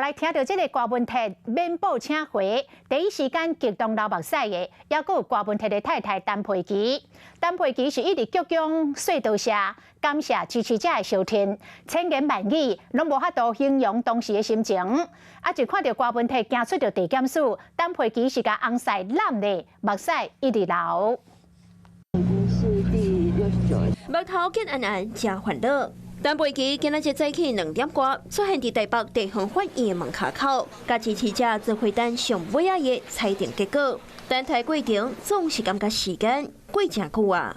來聽著這个郭文鐵免報請回，第一時間激動流目屎的，猶閣有郭文鐵的太太陳佩琪。陳佩琪是一直鞠躬說多謝，感謝支持者的相挺，千言萬語攏無法度形容當時的心情。啊，一看著郭文鐵行出著地檢署，陳佩琪是共翁婿攬咧，目屎一直流。已經是第69。目頭見暗暗，誠煩惱。陳佩琪今仔日早起2點外出現佇台北地方法院的門跤口，共支持者做伙等上尾仔的裁定結果。等待過程總是感覺時間過誠久啊！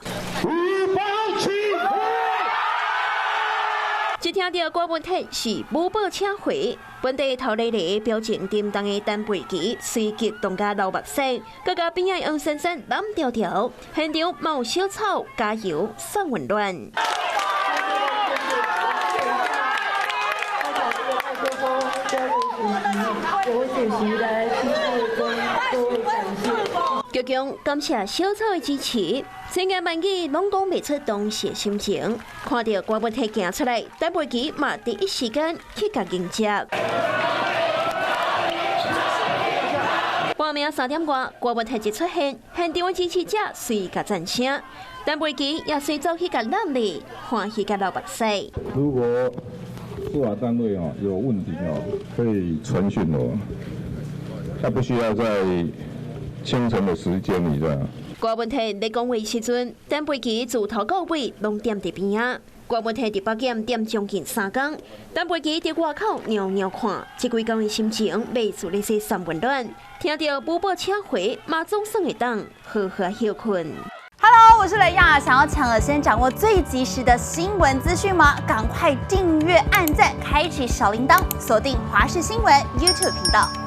一聽著郭文鐵是無報請回，本地頭咧咧表情沉重的陳佩琪隨激動甲流目屎，閣共邊仔的黃珊珊攬牢牢，現場嘛有小草加油送溫暖。鞠躬感謝小草的支持，千言萬語攏講袂出當時的心情。看著郭文鐵行出來，陳佩琪嘛第一時間去共迎接。半暝3點外，郭文鐵一出現，現場的支持者隨共讚聲，陳佩琪也隨走去共攬咧，歡喜共流目屎。如果司法單位哦有問題哦，可以傳訊我，他不需要在清晨的時間，你知道。郭文鐵咧講話時陣，陳佩琪自頭到尾攏踮佇邊仔。郭文鐵佇北檢踮將近3工，陳佩琪佇外口蟯蟯看，這幾工的心情袂輸咧說送溫暖。聽著無報請回，嘛總算會當好好歇睏。 Hello，我是雷亞，想要搶先掌握最及時的新聞資訊嗎？趕快訂閱、按讚、開啟小鈴鐺，鎖定華視新聞 YouTube 頻道。